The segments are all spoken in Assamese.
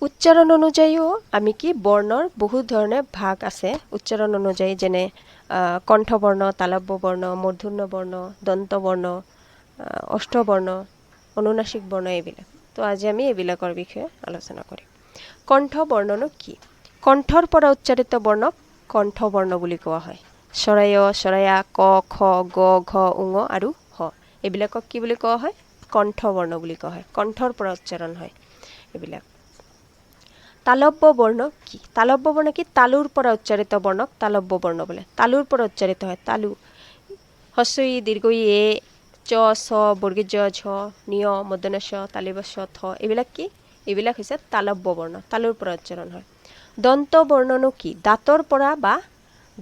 উচ্চাৰণ অনুযায়ীও আমি কি বৰ্ণৰ বহুত ধৰণে ভাগ আছে। উচ্চাৰণ অনুযায়ী যেনে কণ্ঠবৰ্ণ, তালব্য বৰ্ণ, মূৰ্ধন্য বৰ্ণ, দন্ত বৰ্ণ, অষ্টবৰ্ণ, অনুনাসিক বৰ্ণ, এইবিলাক। তো আজি আমি এইবিলাকৰ বিষয়ে আলোচনা কৰিম। কণ্ঠ বৰ্ণনো কি? কণ্ঠৰ পৰা উচ্চাৰিত বৰ্ণক কণ্ঠবৰ্ণ বুলি কোৱা হয়। চৰায়, চৰায়া, ক, খ, গ, ঘ, উঙ আৰু হ, এইবিলাকক কি বুলি কোৱা হয়? কণ্ঠবৰ্ণ বুলি কোৱা হয়। কণ্ঠৰ পৰা উচ্চাৰণ হয় এইবিলাক। তালব্য বৰ্ণ কি? তালব্য বৰ্ণ কি? তালুৰ পৰা উচ্চাৰিত বৰ্ণক তালব্য বৰ্ণ বোলে। তালুৰ পৰা উচ্চাৰিত হয়, তালু। হস্ৰ ই, দীৰ্ঘ ই, এ, চ, ছ, বৰ্গীয় জ, ঝ, নিয়, মূৰ্ধন্য ষ, তালিব শ, থ, এইবিলাক কি? এইবিলাক হৈছে তালব্য বৰ্ণ, তালুৰ পৰা উচ্চাৰণ হয়। দন্ত বৰ্ণনো কি? দাঁতৰ পৰা বা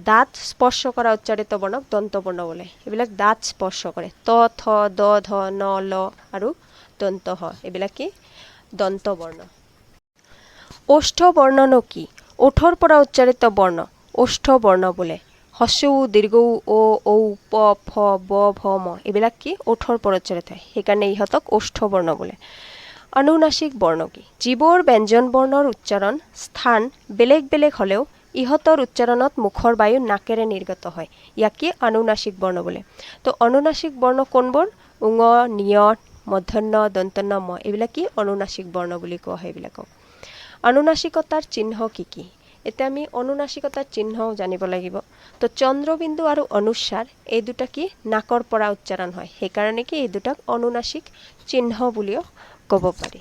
দাঁত স্পৰ্শ কৰা উচ্চাৰিত বৰ্ণক দন্ত বৰ্ণ বোলে। এইবিলাক দাঁত স্পৰ্শ কৰে। ত, থ, দ, ধ, ন, ল আৰু দন্ত হ, এইবিলাক কি? দন্ত বৰ্ণ। ওষ্ঠ বৰ্ণনো কি? ওঠৰ পৰা উচ্চাৰিত বৰ্ণ ওষ্ঠ বৰ্ণ বোলে। হস্ৰ উ, দীৰ্ঘ উ, অ, ঔ, প, ফ, ব, ভ, ম, এইবিলাক কি? ওঠৰ পৰা উচ্চাৰিত হয়, সেইকাৰণে ইহঁতক ওষ্ঠ বৰ্ণ বোলে। অনুনাসিক বৰ্ণ কি? যিবোৰ ব্যঞ্জন বৰ্ণৰ উচ্চাৰণ স্থান বেলেগ বেলেগ হ'লেও ইহঁতৰ উচ্চাৰণত মুখৰ বায়ু নাকেৰে নিৰ্গত হয়, ইয়াক কি অনুনাসিক বৰ্ণ বোলে। তো অনুনাসিক বৰ্ণ কোনবোৰ? উঙ, নিয়, মূৰ্ধন্য, দন্তন্য, ম, এইবিলাক কি? অনুনাসিক বৰ্ণ বুলি কোৱা হয় এইবিলাকক। অনুনাসিকতাৰ চিহ্ন কি কি? এতিয়া আমি অনুনাসিকতাৰ চিহ্নও জানিব লাগিব। তো চন্দ্ৰবিন্দু আৰু অনুস্বাৰ, এই দুটা কি? নাকৰ পৰা উচ্চাৰণ হয়, সেইকাৰণে কি এই দুটাক অনুনাসিক চিহ্ন বুলিও ক'ব পাৰি।